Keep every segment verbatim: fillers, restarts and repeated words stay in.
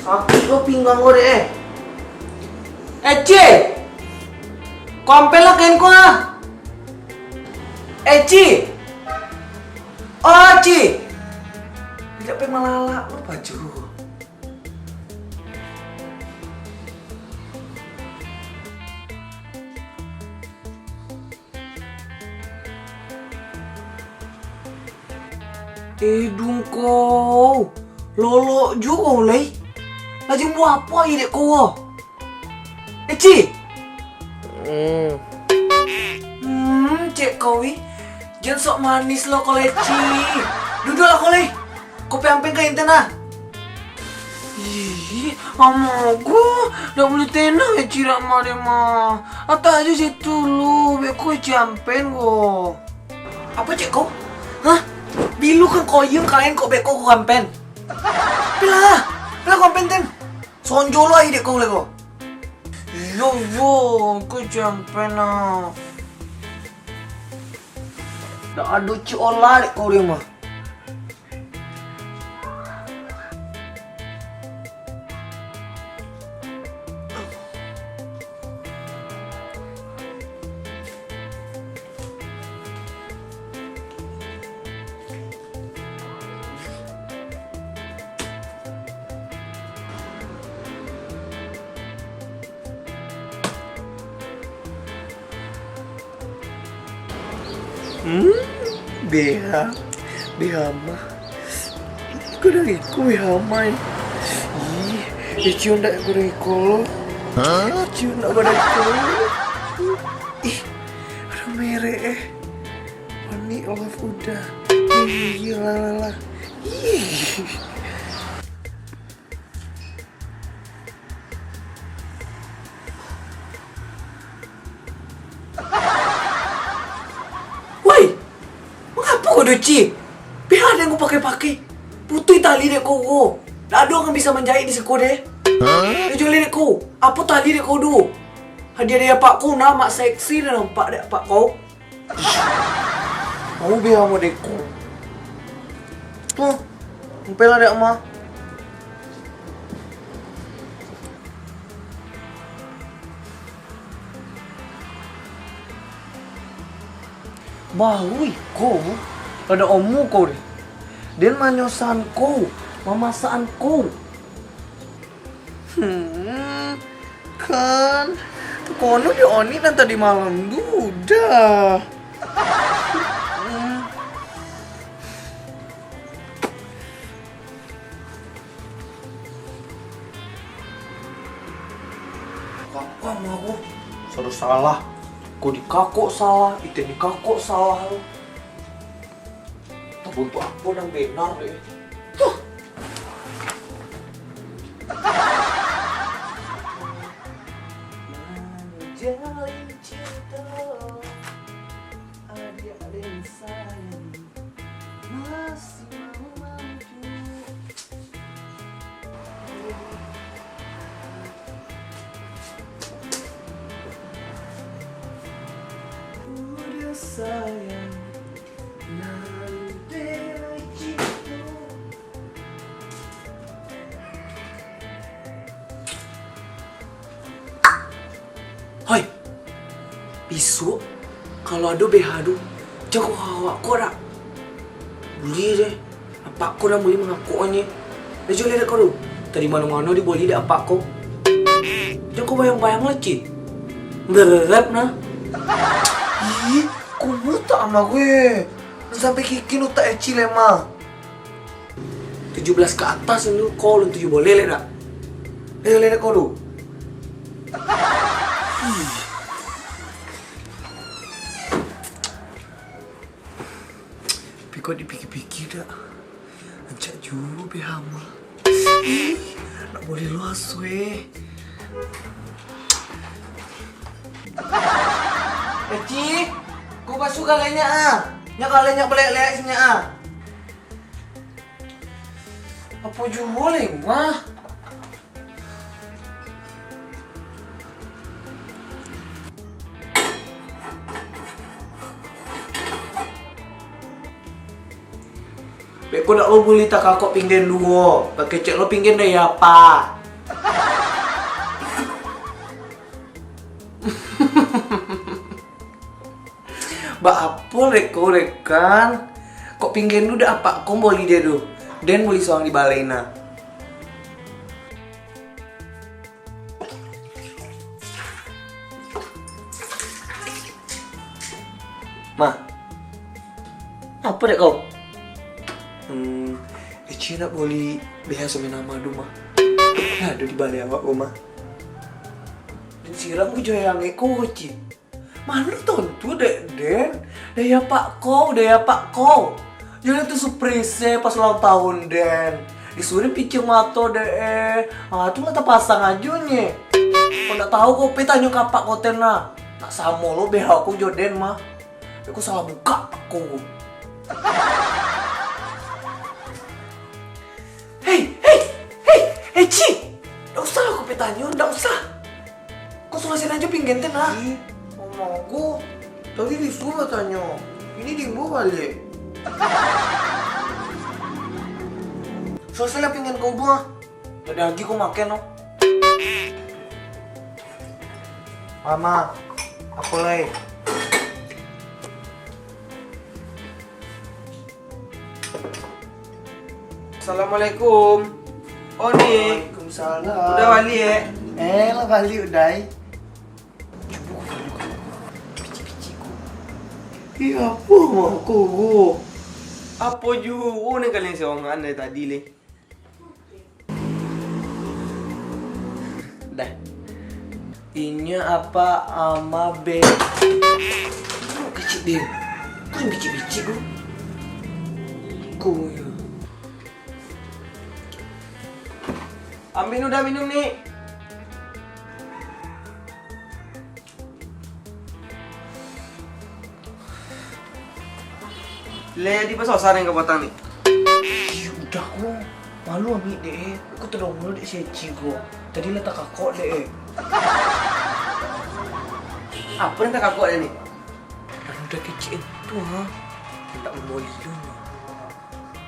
Sakik lo pinggang ko dek, eh. Eci! Ko ampel lah kain ko, ah. Eci! Oh, Ci! Indak pai malalak lo baju. Idung ko, lolok juo lai. Lah jan buah apo aia dek ko? Eci! Hmm. Hmm, cek ko, wi. Jan sok manis lo ko lai, Ci. Duduak lah ko lai. Ko pai ampel kain tu nah. Ih, ama ko, dak buliah tenang, Eci, dak mah deh mah. Atak aja situ lu, beko Eci ampel ko. Apo cek ko? Hah? Bilu kan koyong kain kok beko ko ampel? Pilah, pilah ko ampel ten. Sonjo lo aia dek ko lai ko. Iyo, iyo, ko Eci ampel nah. Dak ado Ci olah dek ko deh mah. Hmm, beha, beha mah. Gadang iko beha mah. Ih, eh, cium dak gadang iko lo. Hah? Cium dak gadang iko lo. Ih, ado merek eh. Panik lah udah. Ih, lah, lah, lah. Ih. Woi! Mangapo ko do, Ci? Beha den ko pakai-pakai. Putuih tali dek ko ko. Dak ado nan bisa manjaik di siko deh. Hah? Eh, juo dek ko. Apo tali dek ko do? Hadiah dari apak ko nah, mak seksi dah nampak dek apak ko. Mau bia mode ko. Tuh, ampel lah dek mah. Baru iko, lah ado omu ko deh. Den manyosahan ko, mamasakan ko. Hmm, kan. Kono di Oni nan tadi malam dudah. Hmm. Kakak mah ko, sado salah. Ko dikakok salah, iten dikakok salah. Tabuntuak apo nan bana deh? Tuh. Manjalin cinta, adiak den sayang, masih mau maju. Udah sayang, nanti cinta. Hoi, bisuak, kalau ado beha tu, jan ko awak ko dak. Buliah deh, apak ko nan buliah mangakoknyo. Lah juo dek ko tu, dari mano-mano diboli dek apak ko. Jan ko bayang-bayang lah, Ci. Berep nah. Ih, kumuh tak ama gue. Sampai kikik utak Eci lemah. Tujuh belas ka atas tu, ko alun tujuh boleh lek dak? Eh, lek ko tu. Tapi kok dipikir-pikir dak, rancak juo beha mah. Ih, nak boleh luas weh. Eci, ko basuah galeh nyo ah. Nyo galeh nyo balek-lek siko ah. Apo juo lai mah? Ko dak lo buliah takakok pinggan duo, bakecek lo pinggan dari apak. Baapo reko rekan? Kok pinggan tu dak apak ko buliah tu? Den buliah surang di balai nah. Ma, apo dek kau? Hmm, Eci nak boli beha samo nama tu, Ma. Ado di balai awak ko, Ma. Den siram ko jo aia angek ko, Eci. Mano tantu dek den? Daya pak kau, daya pak kau. Jan tu surprise pas ulang tahun den. Disuruah picik mato dek eh. Ah, tu lah tapasang ajo nye. Kau ndak tahu kau pe tanyo ka apak kau ten lah. Nak samo lo beha kau jo den mah. Aku salah buka aku. Hei, hei, hei, hei, Ci! Ndak usah aku pe tanyo, ndak usah. Kau sulasin ajo pinggan ten, ah. Ih, mama aku. Tadi disuruah tanyo. Ini diimbau baliak. Sulasailah pinggan kau tu, ah. Ndak ado lagi kau makan, oh. Mama, aku lai. Assalamualaikum. Oh, Ni. Waalaikumsalam. Udah baliak, eh? Eh, lah baliak, Udai. Cubo kau tunjuakan picik-picik ko. Ih, apo mak ko, ko? Apo juo ni kalian saongan dari tadi, leh? Dah. Inyo apak ama be-, kecik deh. Kau yang bicik-bicik tu. Kau yo. Ambiak Uda minum, Ni. Lai jadi basosa den ka patang, Ni. Ih, Uda ko. Malu ambiak dek eh. Aku tadonga dek si Eci ko. Tadi lah takakok dek eh. Apo nan takakok dek, Ni? Nan Uda kecik tu, ha. Ndak mamboli tu, Ni.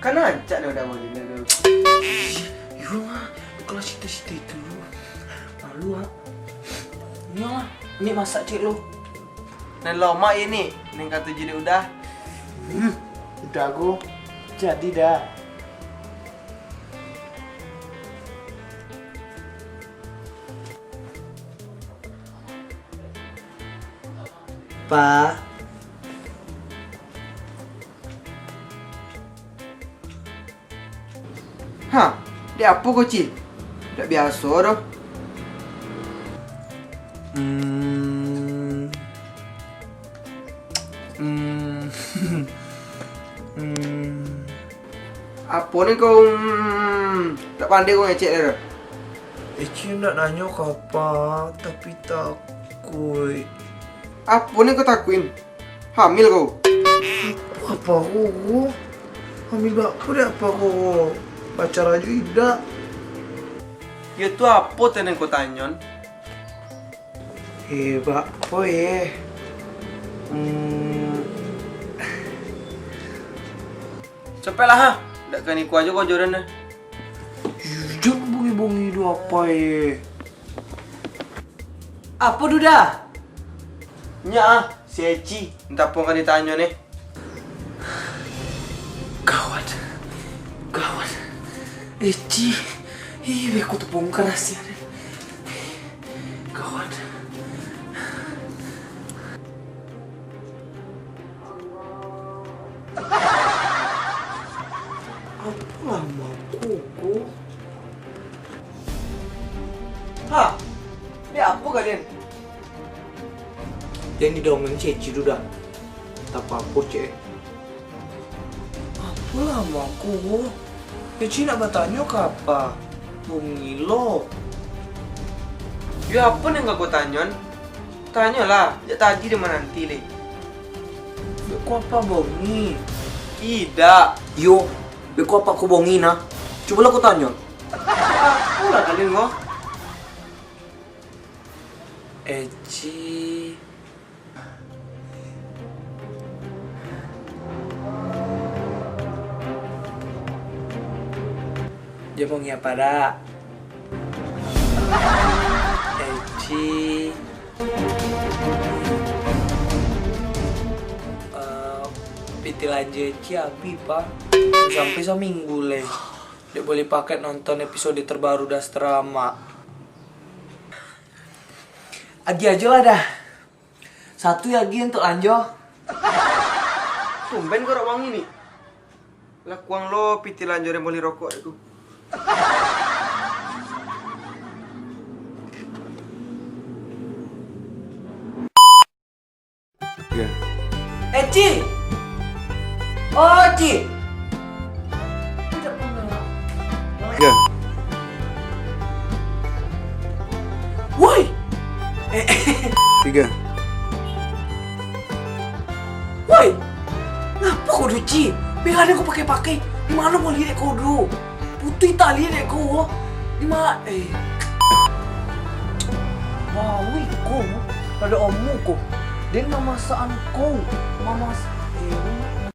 Kan rancak den Uda mamboli tu. Iyo lah, kalau cita-cita itu. Malu, ha. Iyo lah, ni masak cek lo. Nan lomak ye ni, nan katuju dek Uda. Hmm, Uda ko. Jadi dah. Pak. Ha, dek apo ko, Ci? Ndak biaso doh. Hmm. Hmm. Hmm. Apo ni kau, hmm, ndak pandai kau ngecek doh? Eci ndak nanyo ka apa, tapi takuik. Apo ni kau takuik? Hamil kau? Apo, apo ko, ko? Hamil baapo dek apak ko? Pacar ajo indak. Yo tu apo tu nan kau tanyon? Eh, baapo eh? Hmm. Capeklah ha. Ndak kaniku ajo kau jodoh nah. Jan bongi-bongi tu apak eh. Apo tu Da? Nyak ah, si Eci, antah apo ka ditanyo ni. Gawat. Gawat. Eci. Ih, beko tabongkar rahasia ni. Gawat. Apolah mako ko? Ha! Dek apo kalian? Jan didangakan si Eci tu Da. Antah apo cek eh. Apolah mako ko? Eci nak batanyo ka apa? Bongi lo. Yo apo nan ka kau tanyon? Tanyolah, jak tadi den mananti lai. Beko apak bongi? Idak. Yo, beko apak ko bongi nah? Cubolah kau tanyo. Apolah kalian ko? Eci. Dia mau ngiap pada Eci. Eh, piti lanjo Eci abih, Pak. Sampai saminggu leh. Dek bali paket nonton episode terbaru Dasdrama. Agi ajo lah dah. Satu lagi untuk lanjo. Tumben kau dak wangi ni. Lakuang lo piti lanjo den bali rokok tu. Iya. Eh, Ci! Oh, Ci! Tidak pernah. Iya. Woi! Eh, Tiga. Woi! Ngapa kau duci? Bela dek kau pakai-pakai. Di mana mau lirik kau dulu? Putuih tali dek kau. Di ma-, eh. Wah, wih, kau. Pada omu kau. Den mamasakan kau. Mamas-, eh,